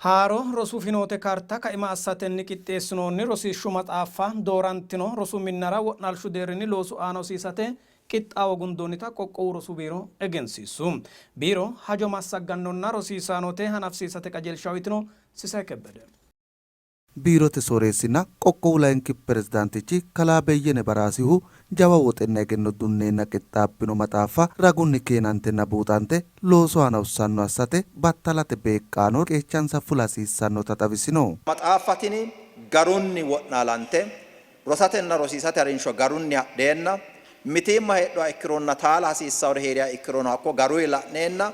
Haaro rosu finoote kaarta kaima assatenni qixxeessinoonni rosiishshu maxaaffa doorantino rosu minnara wo'naalshu deerrinni loosu aana hosiisate qixxaawo gundoonnita Qoqqowu Rosu Biiro egensiissu. Biiro hajo massaggannonna rosiisaanote hanafisiisate qajeelsha uytino Sisay Kebbede. Biirote sooreessinna qoqqowu layinki pirezidaantichi kalaa Beyyene Baraasihu jawa woxenna egenno dunneenna qixxaabbino maxaaffa ragunni keenantenna buuxante loosu aana hossanno assate battalate beeqqaano qeechansa fula hasiissannota xawisino. Maxaaffa tini garunni wo'naalante rosatenna rosiisate harinsho garunni hadheenna mitiimma heedhuha ikkironna taala hasiissawori hee'riha ikkirono hakko garuyi la'neenna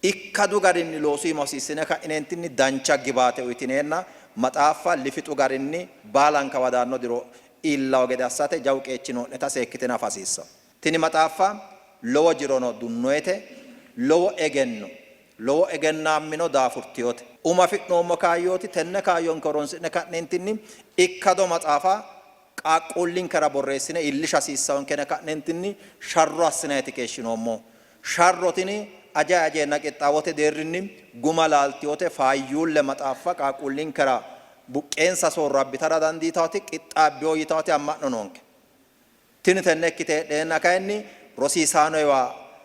Ikkadu garinni loosu iima hosiissine ka'ineentinni dancha gibaate uyitineenna maxaaffa lifixu garinni baalankawa daanno diro iillawo gede assate jawu qeechi noo'neta seekkitine afa hasiissanno. Tini maxaaffa lowo jirono dunnoyete, lowo egenno, lowo egennaammino daafurtinote. Umo afi'noommo kaayyooti, tenne kaayyonke horonsi'ne ka'neentinni ikkado maxaafa qaaqquullinkera borreessine iillisha hasiissawonke yine ka'neentinni sharro assinanniiti keeshshinoommohu. Sharro tini ajayi ajeenna qixxaawote deerrinni guma laaltinote, faayyuulle maxaaffa qaaqquullinkera buqqeensa soorro abbitara dandiitawoti qixxaabbino yitawoti amma'no noonke. Tini tenne ikkite heedheenna kayinni rosiisaanoyiwa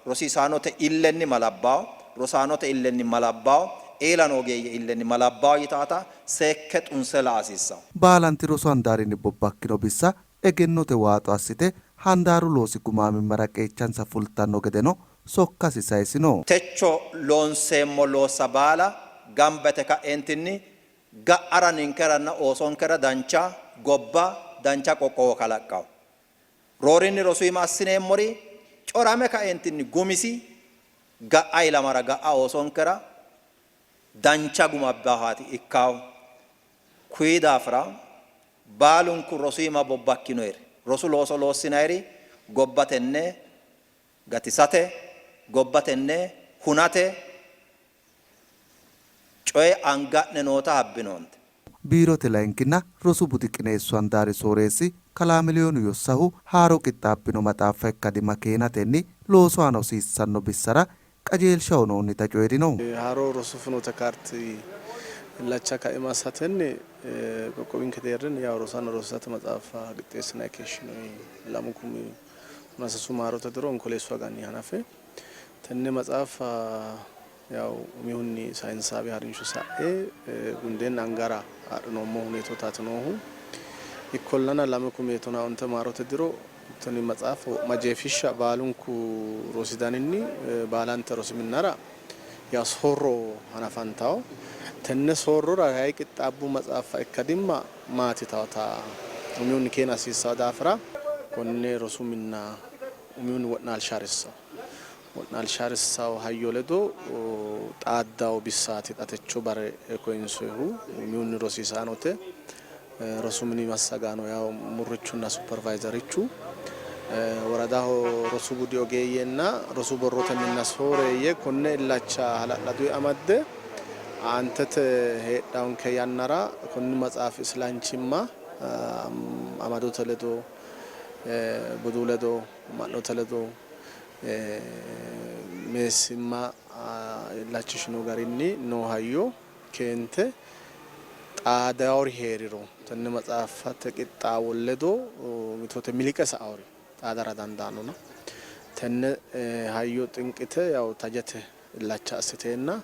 rosiisaanote illenni ma labbawo, rosaanote illenni ma labbawo, eela noo ogeeyye illenni ma labbawo yitawota seekke xunse la'a hasiissanno. Baalanti rosu handaarinni bobbakkino bissa egennote waaxo assite handaaru loosi gumaamimmara qeechansa fultanno gedeno sokkasi saysino. Techo loonseemmo loossa baala gamba yite ka'eentinni ga'ara ninkeranna oosonkera dancha gobba, dancha qoqqowo kalaqqanno. Roorinni rosu iima assineemmori corame kaeentinni gumisi ga'a ilamara, ga'a oosonkera dancha guma abbahaati ikkanno. Kuyi daafira baalunku rosu iima bobbakkinoeri, rosu looso loossinayiri gobba tenne gatisate, gobba tenne hunate coyi anga'ne noota habbinoonte. Biirote layinkinna rosu budi qineessu handaari sooreessi kalaa Miliyoonu Yossahu haaro qixxaabbino maxaaffa ikkadimma keenatenni loosu aana hosiissanno bissara qajeelsha uynoonnita coyi'rino. Haaro rosu finoote kaarti illacha kaima assatenni qoqqowinke deerrinni yawo rosaano rosiisate maxaaffa qixxeessinanni keeshshinoonni. 2013 maarote diro Onkoleessu agani hanafe tenne maxaaffa yawo umihunni sayinsaawe harinsho sa'e gundeenna angara adhinoommo huneetootaati noohu. Ikkollana 2015 maarote diro tini maxaaffa wo'ma jeefishsha baalunku rosi daninni baalante rosi minnara yawo soorro hanafantawo. Tenne soorrora kayi qixxaabbu maxaaffa ikkadimma maati yitawota umihunni keena hasiissawo daafira konne rosu minna umihunni wo'naalsha harissawo. Wo'naalsha harissawo hayyo ledo xaaddawo bissaati xa techo bare koyinsoyihu umihunni rosiisaanote Rosu mini massagaano yawo murrichunna suppervayzerichu, woradaho rosu budi ogeeyyenna rosu borrote minna sooreeyye konne illacha hala'laduyi amadde aantete heedhawonke yannara konni maxaafi islanchimma amadote ledo, budu ledo, amma'note ledo meessimma illachishino garinni noo hayyo keente xaadawori hee'riro tenne maxaaffate qixxaawo ledo mitote miliqe sa''awori xaadara dandaannona tenne hayyo xinqite yawo tajete illacha assiteenna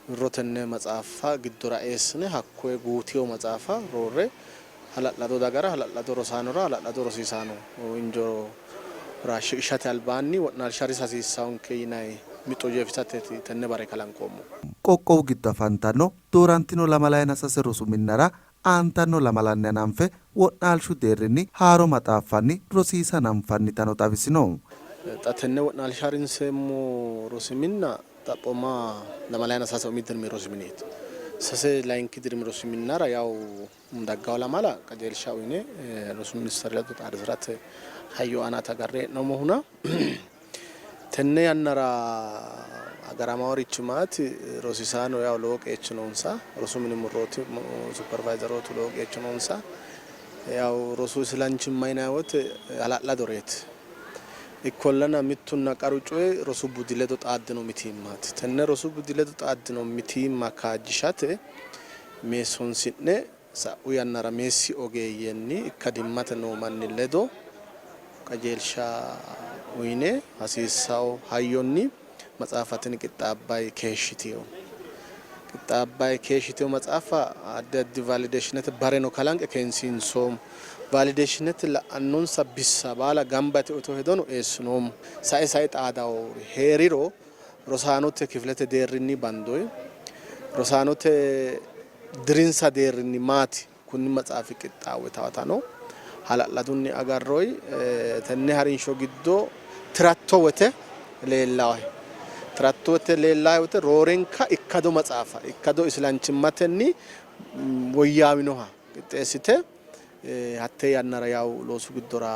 wirro tenne maxaaffa giddora eessine hakkoye guutino maxaafa roorre hala'lado dagara, hala'lado rosaanora, hala'lado rosiisaano injoora shiqishate albaanni wo'naalsha harisa hasiissawonke yinanni mixo jeefisateeti tenne bare kalanqoommohu. Qoqqowu giddo afantanno doorantino lamalayina sase rosu minnara aantanno lamalanni hananfe wo'naalshu deerrinni haaro maxaaffanni rosiisa hananfannitano xawisino. Xa tenne wo'naalsha harinseemmo rosi minna xaphooma lamalayina sase umi dirimi rosi mineeti. Sase layinki dirimi rosi minnara yawu daggawo lamala qajeelsha uyine rosu ministere ledo xaadisirate hayyo aanaati agarre hee'noommohuna tenne yannara agaramaworichi maati rosiisaano yawu lowo qeechi noonsa, rosu mini murrooti supervayizerootu lowo qeechi noonsa. Yawu rosu isilanchimma yinanni woyte hala'ladoreeti. Ikkollana mittunna qaru coyi rosu budi ledo xaaddino mitiimmaati. Tenne rosu budi ledo xaaddino mitiimma kaajjishate meessonsi'ne sa'u yannara meessi ogeeyyenni ikkadimmate noo manni ledo qajeelsha uyne hasiissanno hayyonni maxaaffa tini qixxaabbanni keeshshitino. Qixxaabbanni keeshshitino maxaaffa addi addi valideeshinete bareno kalanqe keensiinsoommo. Valideeshinete la'annonsa bissa baala gamba yite uyitino hedono eessinoommo. Sae sae xaadawori hee'riro rosaanote kifilete deerrinni bandoyi. Rosaanote dirinsa deerrinni maati kunni maxaafi qixxaawe tawatano hala'ladunni agarroyi. Tenne harinsho giddo tiratto wote leellawe. Tiratto wote leellawe wote roorenka ikkado maxaafa ikkado isilanchimmatenni woyyaawinoha qixxeessite hatte yannara yawu loosu giddora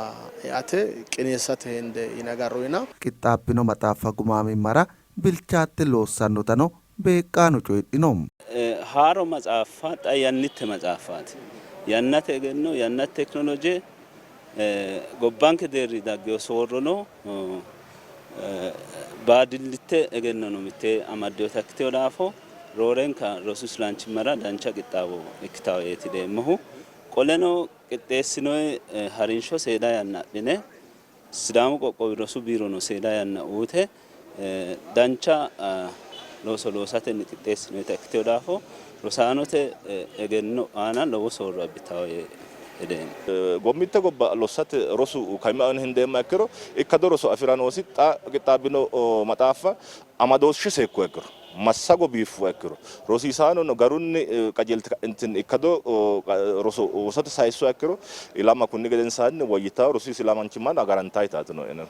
eate qineessate hende yine agarroyina. Qixxaabbino maxaaffa gumaamimmara bilchaatte loossannotano beeqqaano coyidhino. Haaro matsaaffa xa yannitte matsaaffaati. Yannate egenno, yannate tekinoloje, gobbanke deerri daggino soorrono baadillitte egennono mittee amaddinota ikkitino daafo roorenka rosu islanchimmara dancha qixxaawo ikkitanno yeeti hedeemmohu. Qoleno qixxeessinoyi harinsho seeda yanna adhine Sidaamu qoqqowi rosu biirono seeda yanna uyte dancha looso loosatenni qixxeessinoyita ikkitino daafo rosaanote egenno aana lowo soorro abbitanno yee hedeemmo. Gobbite gobba lossate rosu kaima hendeemmoha ikkiro ikkado roso afi'ra noosi. Xa qixxaabbino maxaaffa amadooshshe seekkuha ikkiro, massago biiffuha ikkiro, rosiisaanono garunni qajeelte ka'entinni ikkado roso oosote sayissuha ikkiro ilama kunni gedensaanni woyyitanno, rosu isilamanchimmano agarantanno yitaati nooe.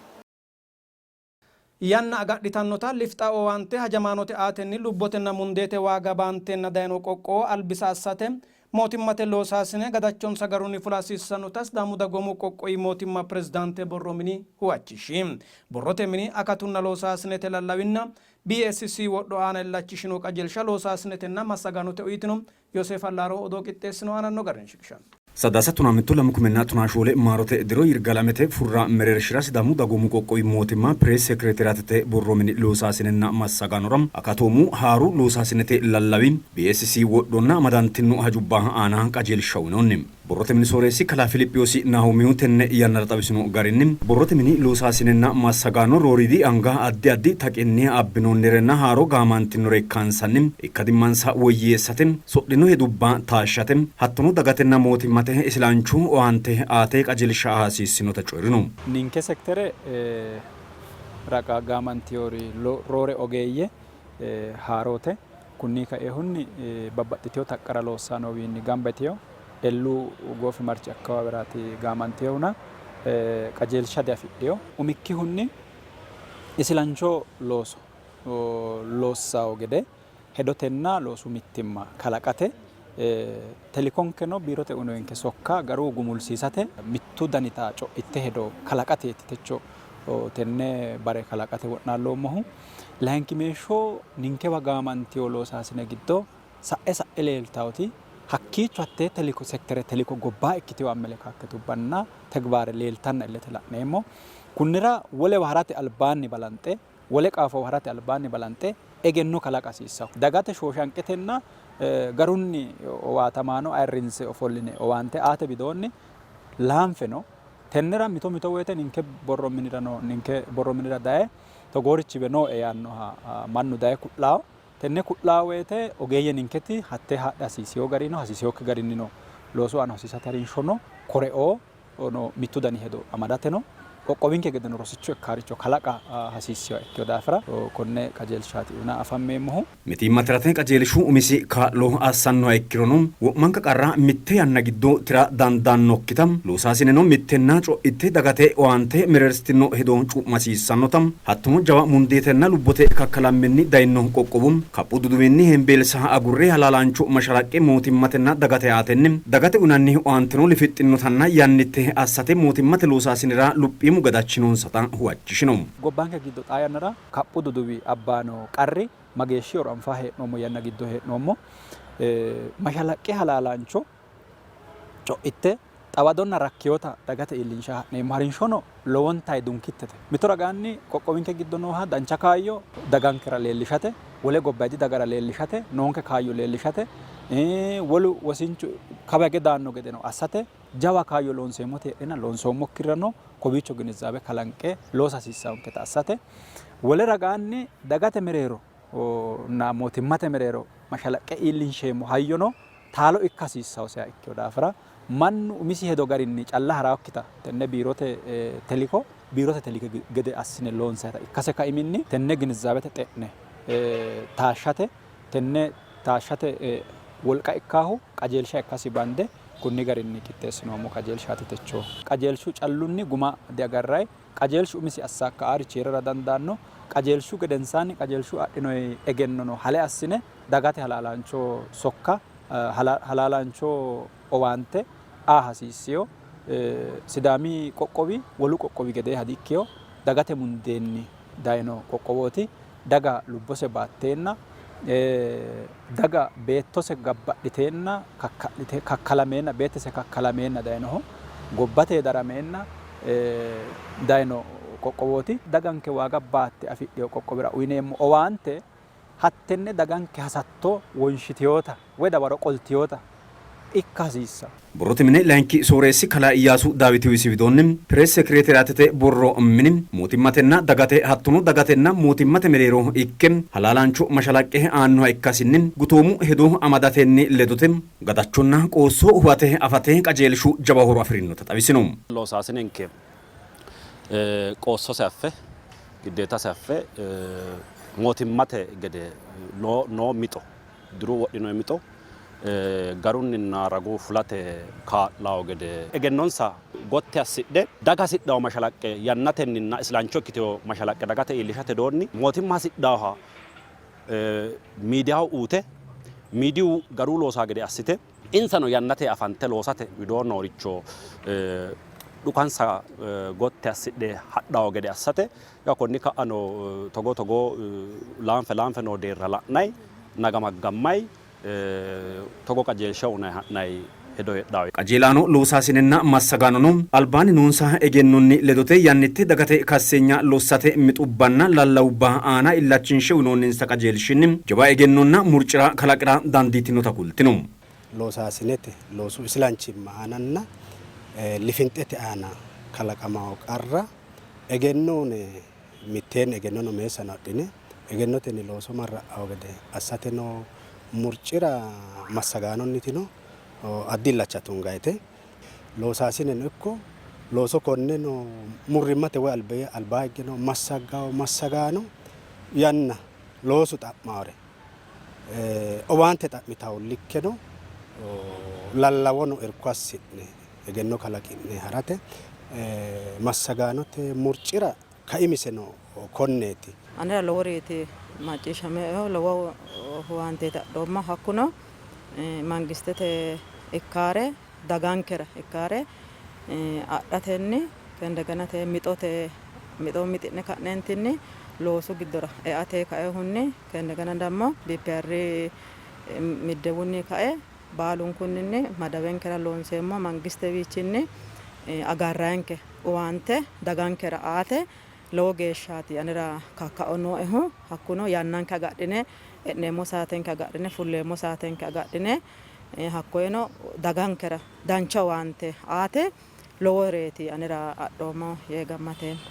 Yanna agadhitannota lifxa owaante hajamaanote aatenni lubbotenna mundeete waaga baanteenna dayino qoqqowo albisa assate mootimmate loosaasine gadachonsa garunni fula hasiissannota Sidaamu Dagoomu Qoqqowi Mootimma Pirezidaante Borro Mini huwachishi. Borrote mini akatunna loosaasinete lallawinna BSC wodho aana illachishino qajeelsha loosaasinetenna massagaanote uytino. Yooseef Allaaro odoo qixxeessino aananno garinni shiqishanno. Sadaasa tonaa mitto lamu kuminna tonaa shoole maarote diro Yirgaalamete Furra mereershira Sidaamu Dagoomu Qoqqowi Mootimma Pirees Sekireeteraatete borro mini loosaasinenna massagaanora akatoomu haaru loosaasinete lallawi BSC wodhonna amadantinno hajubba aana qajeelsha uynoonni. Borrote mini sooreessi kalaa Filiphiyoosi Naahomihu tenne yannara xawisino garinni, borrote mini loosaasinenna massagaano rooriidi anga addi addi taqinni abbinoonnirenna haaro gaamantinore ikkansanni ikkadimmansa woyyeessate, sodhino hedubba taashshate hattono dagatenna mootimmate isilanchu owaante aate qajeelsha aa hasiissinota coyi'rino. Ninke sektere raga gaamantinori roore ogeeyye haaroote. Kunni kainohunni babbaxxitino taqqara loossannowiinni gamba yitino Ellu goofimarchi akkawaaweraati gaamantinohuna qajeelsha diafidhino. Umikkihunni isilancho looso loossanno gede hedotenna loosu mittimma kalaqate telikonkeno biirote uyinoyinke sokka garu gumulsiisate mittu danita co'itte hedo kalaqateeti techo tenne bare kalaqate wo'naalloommohu. Layinkimeeshsho ninkewa gaamantino loosaasine giddo sa'e sa'e leeltannoti hakkiicho hattee teliko sektere teliko gobbaa ikkitino amelekaaketubbanna tegibaare leeltanna illete la'neemmo. Kunnira wolewa harate albaanni balanxe wole qaafowa harate albaanni balanxe egenno kalaqa hasiissanno. Dagate shooshanqetenna garunni owaatamaano ayirrinse ofolline owaante aate widoonni laanfe no. Tennera mito mito woyte ninke borro minirano ninke borro minira daye togoorichiwe nooe yaannoha mannu daye ku'lawo. Tenne ku'lawo woyte ogeeyye ninketi hattee haadhe hasiisino garinnino hasiisinokki garinnino loosu aana hosiisate harinsho no. Koreoo no mittu dani hedo amadateno qoqqowinke gedeno rosicho ikkaaricho kalaqa hasiissinoha ikkino daafira konne qajeelshaati uyinanni afammeemmohu. Mitiimma tirate qajeelshu umisi kaa'lo assannoha ikkirono, wo'manka qarra mitte yanna giddo tira dandaannokkita, loosaasineno mittenna co'itte dagate owaante mereersitino hedo cu'ma hasiissannota, hattono jawa mundeetenna lubbote kakkalammenni dayno qoqqowu kaphu duduwinni hembeelsa agurre halaalaancho mashalaqqe mootimmatenna dagate aatenni dagate uynanni owaanteno lifixxinotanna yannitte assate mootimmate loosaasinera luphiimu gadachi noonsata huwachishino. Gobbanke giddo xaa yannara kaphu duduwi abbanno qarri mageeshshihoro anfanni hee'noommo yanna giddo hee'noommo. Mashalaqqe halaalaancho, co'itte, Xawadonna rakkinota dagate iillinshanni ha'neemmo harinshono lowontanni dunkittete. Mitto ragaanni qoqqowinke giddo nooha dancha kaayyo dagankera leellishate, wole gobbayidi dagara leellishate, noonke kaayyo leellishate, wolu wosinchu kawa hige daanno gedeno assate jawa kaayyo loonseemmoti heedheenna loonsoommokkirano kowiicho ginizaabe kalanqe loosa hasiissannonketa assate. Wole ragaanni dagate mereero na mootimmate mereero mashalaqqe iillinsheemmo hayyono taalo ikka hasiissannoseha ikkino daafira mannu umisi hedo garinni calla ha'rakkita tenne biirote teliko biirote teliko gede assine loonsayita ikkase kaiminni tenne ginizaabete xe'ne taashshate tenne taashshate wolqa ikkaahu qajeelsha ikkasi bande kunni garinni qixxeessinoommo qajeelshaati techo. Qajeelshu callunni guma diagarrayi. Qajeelshu umisi assaakka aarichi hee'rara dandaanno. Qajeelshu gedensaanni qajeelshu adhinoyi egennono hale assine dagate halaalaancho sokka halaalaancho owaante aa hasiissino. Sidaami qoqqowi wolu qoqqowi gedeeha di-ikkino. Dagate mundeenni dayino qoqqowooti. Daga lubbose baatteenna, daga beettose gabbadhiteenna kakka'lite kakkalameenna beettise kakkalameenna dayinoho. Gobbate darameenna dayino qoqqowooti. Daganke waaga baatte afidhino qoqqowira uyineemmo owaante hattenne daganke hasatto wonshitinota woy dawaro qoltinota ikka hasiissanno. Borrote mine layinki sooreessi kalaa Iyyaasu Daawitihu isi widoonni, pirees sekireeteriyaatete borro mini mootimmatenna dagate hattono dagatenna mootimmate mereero ikke halaalaancho mashalaqqe aannoha ikkasinni gutoomu hedo amadatenni ledote gadachonna qoosso huwate afate qajeelshu jawa horo afi'rinota xawisino. Loosaasinenke qoossose affe, giddeetase affe mootimmate gede noo mixo diru wodhinoonni mixo garunninna ragu fulate kaa'lawo gede egennonsa gotti assidhe daga hasidhawo mashalaqqe yannatenninna islancho ikkitino mashalaqqe dagate iillishate doonni mootimma hasidhawoha miidiyaho uute miidiyu garu loosaa gede assite insano yannate afante loosate widoo nooricho dhukansa gotti assidhe hadhawo gede assate Yaw konni ka'ano togoo togoo laanfe laanfe noo deerra la'nay nagamaggammay togo qajeelsha unay ha'nay hedo heedhawo. Qajeelaano loosaasinenna massagaanono albaanni noonsa egennonni ledote yannitte dagate kasseenya lossate mixubbanna lallawubba aana illachinshe uynoonninsa qajeelshinni jawa egennonna murci'ra kalaqi'ra dandiitinota kultino. Loosaasinete loosu islanchimma aananna lifinxete aana kalaqamanno qarra Egenno mitteenni egennono meessano adhine egennotenni looso marra''anno gede assateno murci'ra massagaanonnitino addi illacha tungayite. Loosaasineno ikko looso konneno murrimmate woy albaa higgeno massagganno massagaano yanna loosu xa'mawore owaante xa'mitanno likkeno lallawono irko assi'ne egenno kalaqi'ne ha'rate massagaanote murci'ra kaimiseno konneeti. Anera loworiiti macciishshaminoehu, lowo huwanteeti adhoomma. Hakkuno mangistete ikkaare dagankera ikkaare adhatenni kendegenate mixote mixo mixi'ne ka'neentinni loosu giddora eate kaehunni kendegena dammo BPR middewunni kae Baalunkunninni madawenkera loonseemmo mangistewiichinni agarrayinke owaante dagankera aate lowo geeshshaati anera kakkao nooehu. Hakkuno yannanke agadhine e'neemmo saatenke agadhine fulleemmo saatenke agadhine hakkoyeno dagankera dancha owaante aate loworeeti anera adhoommo yee gammateemmo.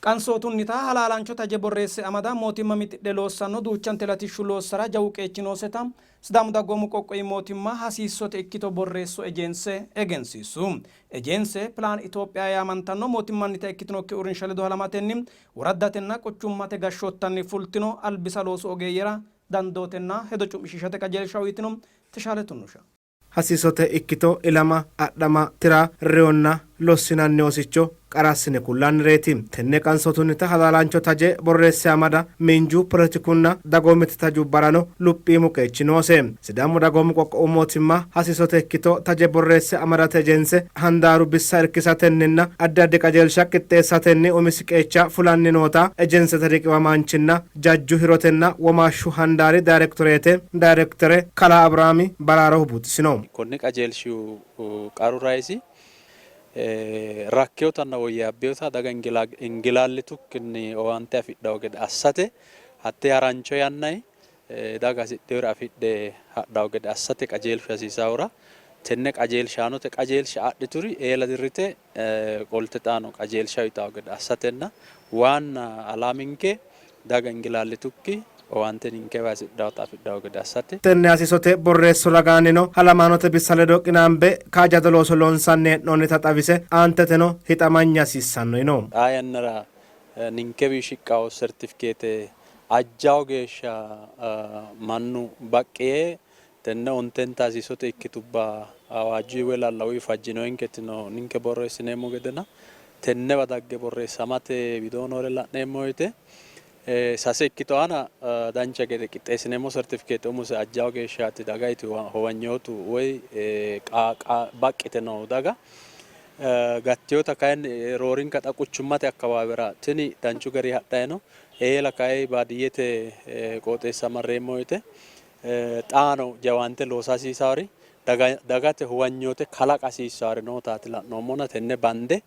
Qansootunnita halaalancho taje borreesse amada mootimma mixidhe loossanno duuchante latishshu loossara jawu qeechi nooseta Sidaamu Dagoomu Qoqqowi Mootimma hasiissote ikkito borreesso ejeense egensiissu. Ejeense Pilaan Itoophiya yaamantanno mootimmannita ikkitinokki uurrinsha ledo halamatenni woraddatenna quchummate gashshoottanni fultino albisa loosu ogeeyyera dandootenna hedo cu'mishiishate qajeelsha uytino. Teshaale Tunnusha. Hasiisote ikkito ilama, adhama, tira, reyonna lossinanni oosicho qara assine kullannireeti. Tenne qansootunnita halaalaancho taje borreesse amada miinju, poletikunna dagoomitte tajubbarano luphiimu qeechi noose. Sidaamu Dagoomu Qoqqowu Mootimma hasiisote ikkito taje borreesse amadate ejense handaaru bissa irkisatenninna addi addi qajeelsha qixxeessatenni umisi qeecha fulanni noota ejensete riqiwamaanchinna Jajju hirotenna womaashshu handaari dayrektoreete dayrektere kalaa Abiraami Baraarohu buuxisino. Konni qajeelshihu qaru raisi rakkinotanna woyyaabbinota daga ingilaallitukkinni owaante afidhanno gede assate hatte harancho yannanni daga hasidhinore afidhe hadhanno gede assate qajeelshu hasiisahura tenne qajeelshaanote qajeelsha adhituri eela dirrite qolte xaano qajeelsha uyitanno gede assatenna waanna alaaminke daga ingilaallitukki owaante ninkewa hasidhannota afidhanno gede assate. Tenne hasiisote borreesso ragaannino halamaanote bissa ledo qinaambe kaajjado looso loonsanni hee'noonnita xawise, aanteteno hixamanya hasiissanno yino. Xaa yannara ninkewi shiqqanno sertifikeete ajjawo geeshsha mannu baqqi yee tenne ontenta hasiisote ikkitubba awaajjuyi woy lallawuyi fajjinoyinketino ninke borreessineemmo gedena tennewa dagge borreessamate widoo noore la'neemmo woyte sase ikkito aana dancha gede qixxeessineemmo sertifikeete umose ajjawo geeshshaati dagayti huwanyootu woy baqqite noo daga gattinota kayinni roorinka xa quchummate akkawaawera tini danchu gari hadhanni no. Eela kayi baadiyyete qooxeessa marreemmo woyte xaano jawaante loosa hasiisaari dagate huwanyoote kalaqa hasiissaari nootaati la'noommona tenne bande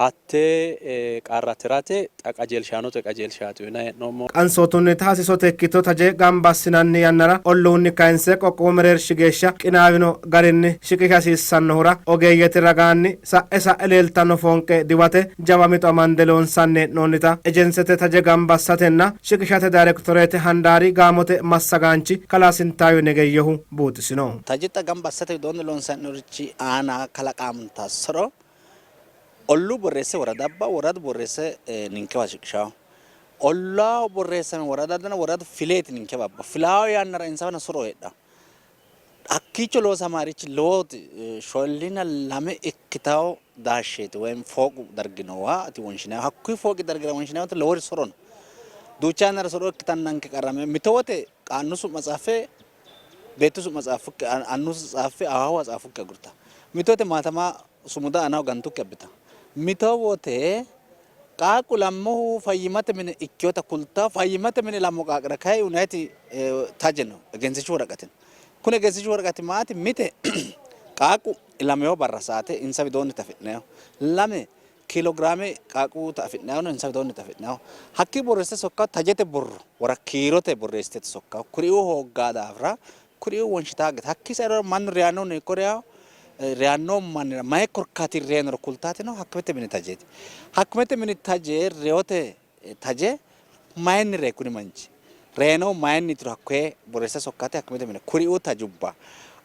hattee qarra tirate xa qajeelshaanote qajeelshaati uyinanni hee'noommo. Qansootunnita hasiisote ikkito taje gamba assinanni yannara olluunni kayinse qoqqowu mereershi geeshsha qinaawino garinni shiqisha hasiissannohura ogeeyyete ragaanni sa'e sa'e leeltanno foonqe diwate jawa mixo amande loonsanni hee'noonnita ejensete taje gamba assatenna shiqishate dayrektoreete handaari gaamote massagaanchi kalaa Sintaayyo Negeyyehu buuxisino. Taje xa gamba assate widoonni loonsannirichi aana kalaqanta soro olluu borreesse woradabba, woradu borreesse ninkewa shiqishawo. Ollaaho borreessame woradadana woradu fileeti ninkewa abba. Filaawo yannara insawana soro heedhawo. Hakkiicho loosamarichi lowo shoolina lame ikkitawo daashsheeti woyim fooqu dargi noowa ati wonshinannihu. Hakkuyi fooqi dargira wonshinanni woyte lowori soro no. Duucha yannara soro ikkitannanke qarramme mito wote annu su'ma tsaffe beettu su'ma tsaaffukki annu tsaaffe ahaahuwa tsaaffukki agurta. Mito wote maatama sumuda aanaho gantukki abbita. Mito wote Qaaqqu ilammohu fayyimmate mine ikkinota kultanno. Fayyimmate mine ilammo qaaqqira kayi uyinanniti taje no, egensiishshu woraqati no. Kuni egensiishshu woraqati maati? Mite qaaqqu ilamino barra saate insa widoonniti afi'nanniho. Lame kiilogiraame qaaqquuta afi'nannihuno insa widoonniti afi'nanniho. Hakkii borreessite sokka tajete borro wora kiirote borreessite sokka kuriuu hooggaa daafira Kuriuu wonshitaa gede hakkii sairo mannu reyannohuno ikko reyaho reyanno mannira mayi korkaatinni reyinoro kultaatino hakkimete mini tajeeti. Hakkimete mini taje reyote taje mayinni reyi kuni manchi reyinohu mayinniitiro hakkoye borreessa sokkate hakkimete mine kuriuu tajubba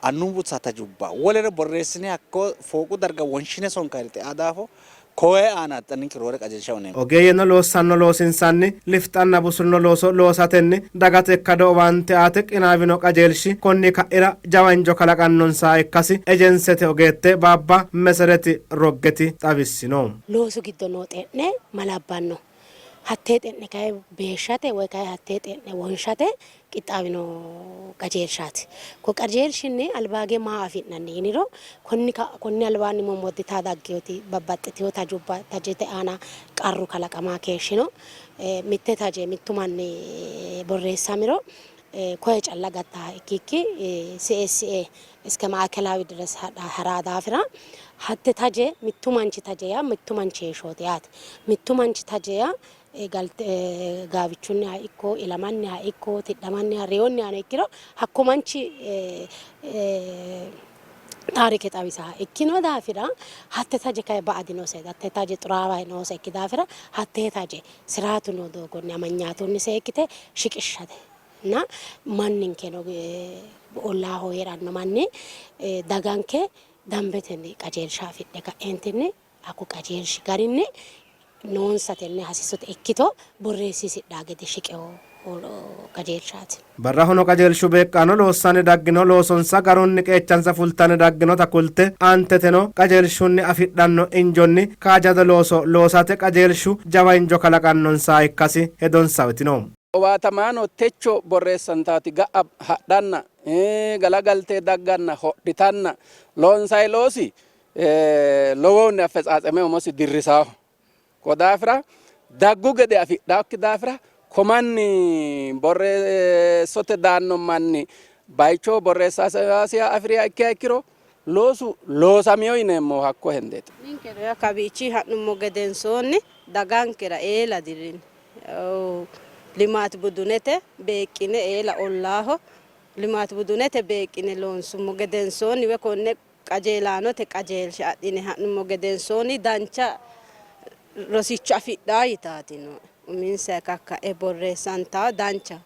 annuwu tajubba wolere borreessine hakko fooqu darga wonshine sonkayiri xea daafo Koye aana xa ninke roore qajeelsha uyineemmo. Ogeeyyeno loossanno loosinsanni lifixanna busulino looso loosatenni dagate ikkado owaante aate qinaawino qajeelshi konni ka'ira jawa injo kalaqannonsaha ikkasi ejensete ogeette Baabba Mesereti Roggeti xawissino. Loosu giddo noo xe'ne ma labbanno? Hattee xe'ne kayi beeshshate woy kayi hattee xe'ne wonshate qixxaawino qajeelshaati. Ko qajeelshinni albaage maa afi'nanni yiniro konni ka'a konni albaanni mommodditaa dagginoti babbaxxitino tajubba tajete aana qarru kalaqama keeshshino. Mitte taje mittu manni borreessamiro koye calla gattaha ikkikki CSA iske maakelawi dires ha'ra daafira hatte taje mittu manchi taje yaa mittu manchi heeshshooti yaate. Mittu manchi taje yaa galte gaawichunniha ikko ilamanniha ikko tidhamanniha reyonnihano ikkiro hakko manchi taarike xawisaha ikkino daafira hatte taje kayi ba'a dinose. Hatte taje xuraawa noosekki daafira hattee taje siraatu noo doogonni amanyaatunni seekkite shiqishate na manninkeno ollaaho hee'ranno manni daganke dambetenni qajeelsha afidhe ka'eentinni hakko qajeelshi garinni noonsa tenne hasiisote ikkito borreessiisidhaa gede shiqino qajeelshaati. Barrahono qajeelshu beeqqaano loossanni daggino loosonsa garunni qeechansa fultanni dagginota kulte aanteteno qajeelshunni afidhanno injonni kaajjado looso loosate qajeelshu jawa injo kalaqannonsaha ikkasi hedonsa uytino. Owaatamaano techo borreessantaati ga'a hadhanna galagalte dagganna hodhitanna loonsayi loosi lowohunni affetsaatseme umosi dirrisaaho. Ko daafira daggu gede afidhaakki daafira ko manni borreessote daanno manni bayicho borreessasiha afi'riha ikkiha ikkiro loosu loosamino yineemmo hakko hendeeti. Ninkeno yaa kawiichi ha'nummo gedensoonni dagankera eela dirrine limaat budunete beeqqine eela ollaaho limaat budunete beeqqine loonsummo gedensoonni woy konne qajeelaanote qajeelsha adhine ha'nummo gedensoonni dancha rosicho afidhaa yitaati nooe. Uminsa kakka'e borreessantaa dancha.